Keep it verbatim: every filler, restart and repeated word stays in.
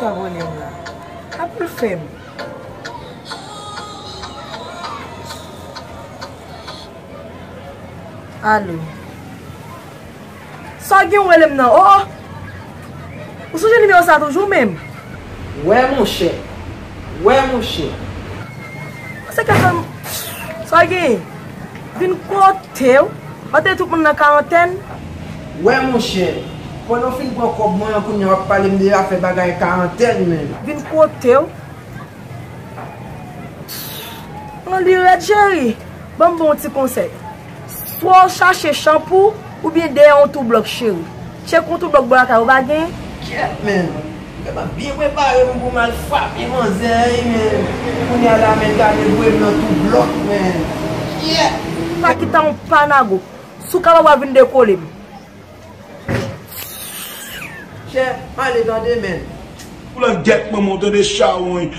Sa rele m la. Apre l fè m. Alo. Sa w gen w rele m nan? O, o. Ou sonje nimewo sa toujou menm? Wè monchè. Wè monchè. Se ka fè m. Sa w gen? Vin kote w. Ou te tout moun nan karantèn. Wè monchè. Pandan w fin pran kòb mwen an kounye a w ap pale m de afè bagay karantèn menm. Vin kote w. An li rèd cheri. Ban m ba w yon ti konsèy. Swa w chache chanpou oubyen dèyè yon tou blòk cheri. Tcheke yon tou blòk bò lakay ou pa gen? Kyèt menm. Mwen byen prepare m pou m al frape manzè wi menm. Kounye a la menm gade voye m nan tou blòk menm. Kyèt. Pa kite yon panago. Si w kapab w a vin dekole m. Chè, m ale tande menm. Ou la gèt manman w tande chawony.